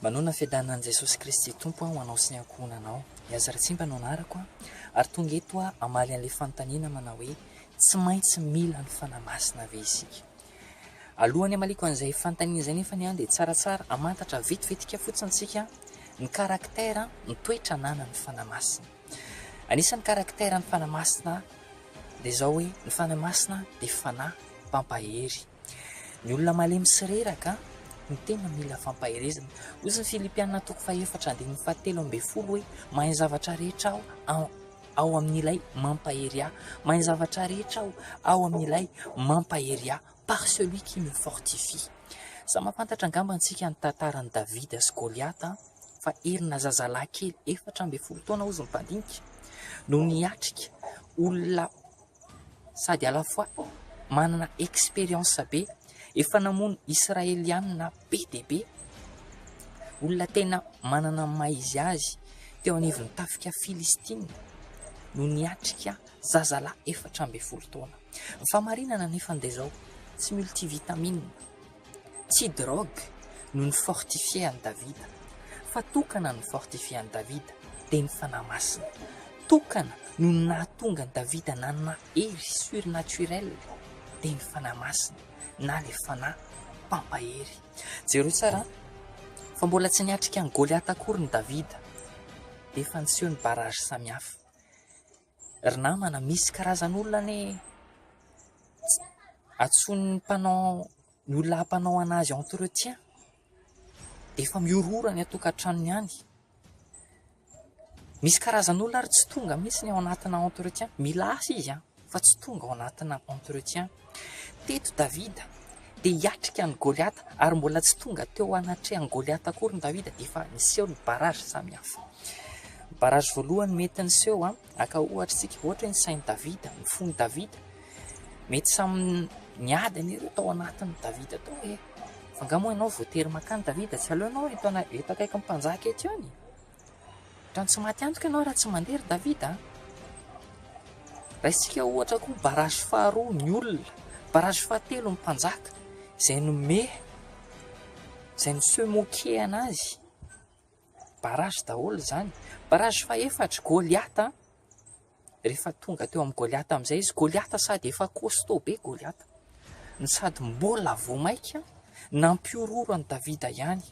Manona fiadanan'i Jesosy Kristy Tompo aho ho anao sy ny ankohonanao. Mihaza Ratsimba no anarako ary tonga eto aho hamaly an'ilay fanontaniana manao hoe tsy maintsy mila ny Fanahy Masina ve isika? Alohan'ny hamaliako an'izay fanontaniana izay nefa dia tsaratsara hamantatra vetivetika fotsiny isika ny caractère, ny toetra ananan'ny Fanahy Masina. Anisan'ny caractère ny Fanahy Masina dia izao hoe ny Fanahy Masina dia Fanahy mpampahery. Ny olona malemy sy reraka no tena mila fampaherezana. Hoy ny Filipiana toko fahefatra andininy fahatelo ambin'ny folo hoe mahay ny zavatra rehetra aho ao amin'ilay mampahery ahy. Mahay ny zavatra rehetra aho ao amin'ilay mampahery ahy. Par celui qui me fortifie. Samy mahafantatra angamba antsika ny tantaran'i Davida sy Goliata fa herina zazalahy kely 14 taona hozy ny mpandinika no niatrika olona sady à la fois manana expérience be, efa namono Israelianina be dia be, olona tena manana ny maha izy azy teo anivon'ny tafika Filistina no niatrika zazalahy 14 taona. Ny fahamarinana anefa dia izao, tsy multivitamine, tsy drogue no ni-fortifier an'i Davida, fa tokana no ni-fortifier an'i Davida, dia ny Fanahy Masina. Tokana no nahatonga an'i Davida nanana hery surnaturel, dia ny Fanahy Masina na ilay Fanahy mpampahery. Jereo tsara fa mbola tsy niatrika an'i Goliata akory ny Davida, dia efa niseho ny barrage samihafa. Ry namana, misy karazan'olona anie antsoin'ny mpanao, ny olona hampanao an'azy entretien dia efa mihorohoro any an-tokantranony any. Misy karazan'olona ary tsy tonga mihitsy ny ao anatina entretien. Mila asa izy an, fa tsy tonga ao anatina entretien. Teto Davida dia hiatrika an'i Goliata ary mbola tsy tonga teo anatrehan'i Goliata akory ny Davida dia efa niseho ny barrage samihafa. Ny barrage voalohany mety niseho an, aka ohatra isika, ohatra hoe ny sain'i Davida, ny fon'i Davida. Mety samy niady anie ireo tao anatin'i Davida tao hoe fa angaha moa ianao voatery mankany Davida, tsy aleo ianao eto ana- eto akaikin'ny mpanjaka eto ihany. Ohatran'ny tsy maty antoka ianao raha tsy mandeha ry Davida a. Raisintsika ohatra koa barrage faharoa ny olona, barrage fahatelo ny mpanjaka izay nome, izay ni-se moquer anazy. Barrage daholo izany. Barrage fahefatra, Goliata. Rehefa tonga teo amin'i Goliata amin'izay izy, Goliata sady efa costaud be Goliata, no sady mbola vao mainka nampihorohoro an'i Davida ihany.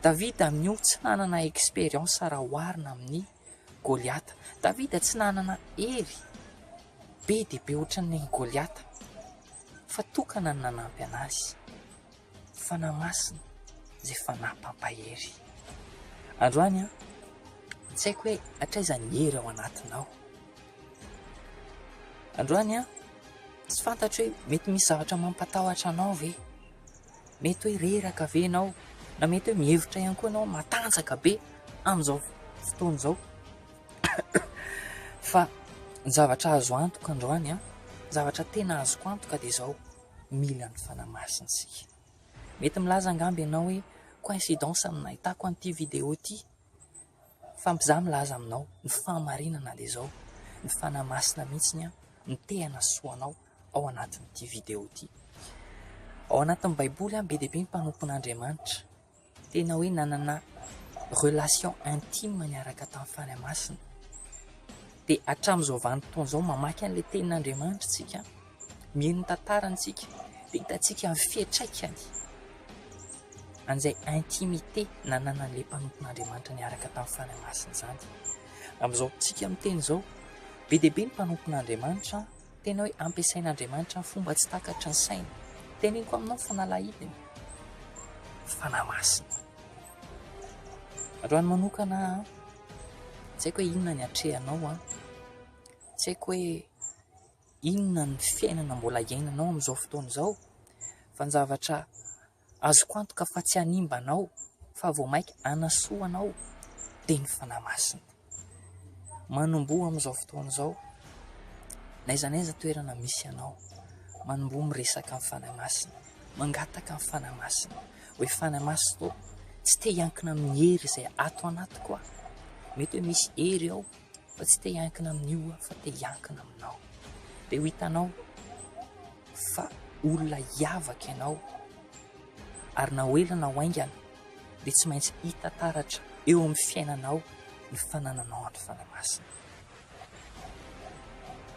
Davida amin'io tsy nanana expérience raha oharina amin'i Goliata. Davida tsy nanana hery be dia be ohatran'ny an'i Goliata, fa tokana ny nanampy an'azy. Fanahy Masina izay Fanahy mpampahery. Androany an, tsy haiko hoe hatraiza ny hery ao anatinao. Androany an, tsy fantatro hoe mety misy zavatra mampatahotra anao ve? Mety hoe reraka ve ianao? Na mety hoe mihevitra ihany koa ianao matanjaka be amin'izao fotoana izao. Fa ny zavatra azo antoka androany an, ny zavatra tena azoko antoka dia izao. Mila ny Fanahy Masina isika. Mety milaza angamba ianao hoe coïncidence no nahitako an'ity vidéo ity. Fa za milaza aminao, ny fahamarinana dia izao, ny Fanahy Masina mihitsy no te hanasoa anao ao anatin'ity vidéo ity. Ao anatin'ny Baiboly, be dia be ny mpanompon'Andriamanitra Tena hoe nanana relation intime niaraka tamin'ny Fanahy Masina. Dia hatramin'izao vanim-potoana izao mamaky an'ilay tenin'Andriamanitra isika, mihaino ny tantarany isika, dia hitantsika ny fiantraikany an'izay intimité nananan'ilay mpanompon'Andriamanitra niaraka tamin'ny Fanahy Masina izany. Amin'izao tsika miteny izao, be dia be ny mpanompon'Andriamanitra Tena hoe ampiasain'Andriamanitra amin'ny fomba tsy takatry ny saina. Teneniko aminao ny fanalahidiny, ny Fanahy Masina. Androany manokana aho, tsy haiko hoe inona ny atrehanao an, tsy haiko hoe inona ny fiainana mbola iainanao amin'izao fotoana izao, fa ny zavatra Azoko antoka fa tsy hanimba anao fa vao mainka hanasoa anao dia ny Fanahy Masina. Manomboha amin'izao fotoana izao, n'aiza n'aiza toerana misy anao, manomboha miresaka amin'ny Fanahy Masina, mangataka amin'ny Fanahy Masina hoe Fanahy Masina ô, tsy te hiankina amin'ny hery izay ato anatiko aho. Mety hoe misy hery ao fa tsy te hiankina amin'io aho fa te hiankina aminao. Dia ho hitanao fa olona hiavaka ianao ary na ho ela na ho haingana. dia tsy maintsy hita taratra eo amin'ny fiainanao ny fanananao an'ny Fanahy Masina.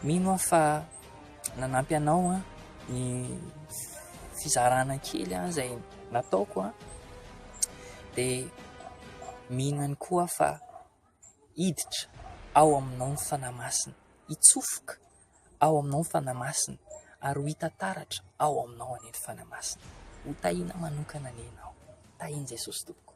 Mino aho fa nanampy anao ny fizarana kely izay nataoko dia mino ihany koa aho fa hiditra ao aminao ny Fanahy Masina, hitsofoka ao aminao ny Fanahy Masina ary ho hita taratra ao aminao anie ny Fanahy Masina. Ho tahiana manokana anie ianao. Tahian'i Jesosy Tompoko.